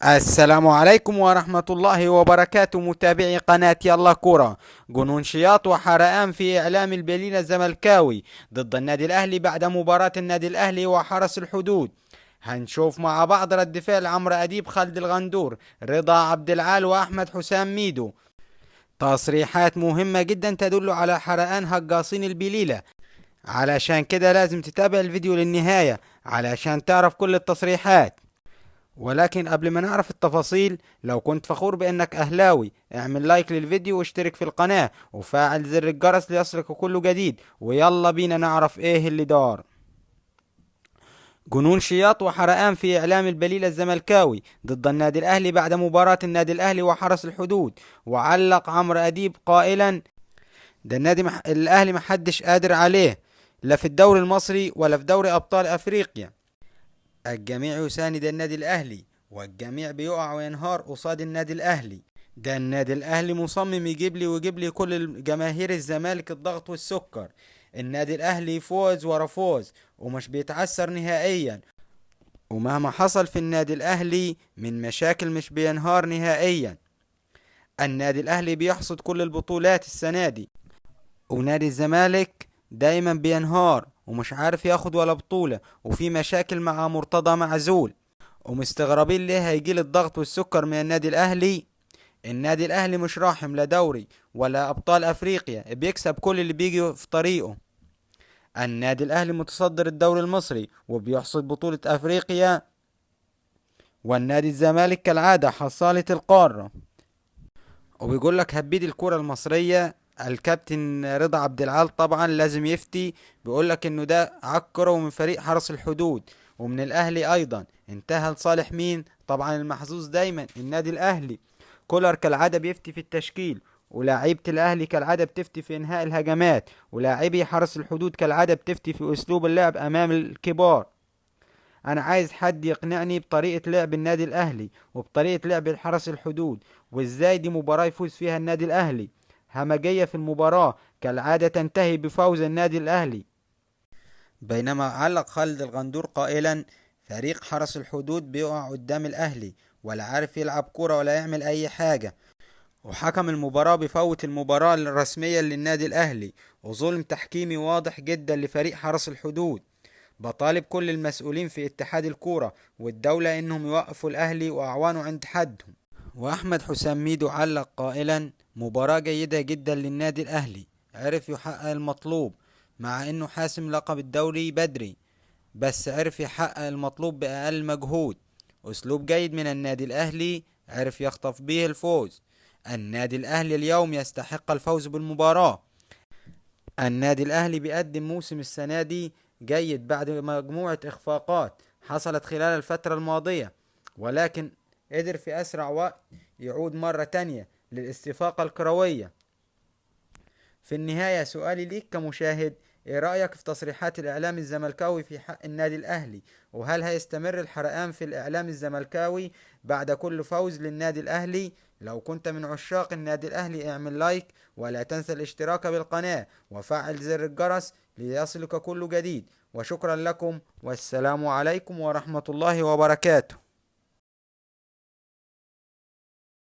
السلام عليكم ورحمة الله وبركاته، متابعي قناة يلا كورة. جنون شياط وحرقان في إعلام البليلة الزملكاوي ضد النادي الأهلي بعد مباراة النادي الأهلي وحرس الحدود. هنشوف مع بعض رد فعل عمرو أديب، خالد الغندور، رضا عبد العال، وأحمد حسام ميدو. تصريحات مهمة جدا تدل على حرقان هجاصين البليلة، علشان كده لازم تتابع الفيديو للنهاية علشان تعرف كل التصريحات. ولكن قبل ما نعرف التفاصيل، لو كنت فخور بأنك أهلاوي اعمل لايك للفيديو واشترك في القناة وفعل زر الجرس ليصلك كل جديد. ويلا بينا نعرف ايه اللي دار. جنون شياط وحرقان في إعلام البليلة الزملكاوي ضد النادي الأهلي بعد مباراة النادي الأهلي وحرس الحدود. وعلق عمرو أديب قائلا: ده النادي الأهلي محدش قادر عليه، لا في الدوري المصري ولا في دوري أبطال أفريقيا. الجميع يساند النادي الأهلي والجميع بيقع وينهار قصاد النادي الأهلي. ده النادي الأهلي مصمم يجيب لي ويجيب لي كل جماهير الزمالك الضغط والسكر. النادي الأهلي فوز ورا فوز ومش بيتعثر نهائيا، ومهما حصل في النادي الأهلي من مشاكل مش بينهار نهائيا. النادي الأهلي بيحصد كل البطولات السنة دي، ونادي الزمالك دايما بينهار ومش عارف ياخد ولا بطولة، وفي مشاكل مع مرتضى معزول، ومستغربين ليه هيجيل الضغط والسكر من النادي الأهلي. النادي الأهلي مش راحم لا دوري ولا أبطال أفريقيا، بيكسب كل اللي بيجي في طريقه. النادي الأهلي متصدر الدوري المصري وبيحصد بطولة أفريقيا، والنادي الزمالك كالعادة حصالة القارة. وبيقول لك هبيد الكرة المصرية الكابتن رضا عبد العال طبعا لازم يفتي، بيقول لك انه ده عكره ومن فريق حرس الحدود ومن الاهلي ايضا. انتهى لصالح مين؟ طبعا المحظوظ دايما النادي الاهلي. كولر كالعادة بيفتي في التشكيل، ولاعيبة الاهلي كالعادة بتفتي في انهاء الهجمات، ولاعبي حرس الحدود كالعادة بتفتي في اسلوب اللعب امام الكبار. انا عايز حد يقنعني بطريقة لعب النادي الاهلي وبطريقة لعب الحرس الحدود، وازاي دي مباراة يفوز فيها النادي الاهلي. همجية في المباراة كالعادة تنتهي بفوز النادي الأهلي. بينما علق خالد الغندور قائلا: فريق حرس الحدود بيقع قدام الأهلي ولا عارف يلعب كورة ولا يعمل أي حاجة، وحكم المباراة بيفوت المباراة الرسمية للنادي الأهلي، وظلم تحكيمي واضح جدا لفريق حرس الحدود. بطالب كل المسؤولين في اتحاد الكورة والدولة إنهم يوقفوا الأهلي وأعوانه عند حدهم. وأحمد حسام ميدو علق قائلا: مباراة جيدة جدا للنادي الأهلي، عرف يحقق المطلوب مع إنه حاسم لقب الدوري بدري، بس عرف يحقق المطلوب بأقل مجهود. أسلوب جيد من النادي الأهلي عرف يخطف به الفوز. النادي الأهلي اليوم يستحق الفوز بالمباراة. النادي الأهلي بيقدم موسم السنة دي جيد بعد مجموعة إخفاقات حصلت خلال الفترة الماضية، ولكن قدر في أسرع وقت يعود مرة تانية للاستفاقة الكروية. في النهاية سؤالي ليك كمشاهد: ايه رأيك في تصريحات الإعلام الزملكاوي في حق النادي الأهلي؟ وهل هيستمر الحرقان في الإعلام الزملكاوي بعد كل فوز للنادي الأهلي؟ لو كنت من عشاق النادي الأهلي اعمل لايك، ولا تنسى الاشتراك بالقناة وفعل زر الجرس ليصلك كل جديد. وشكرا لكم، والسلام عليكم ورحمة الله وبركاته.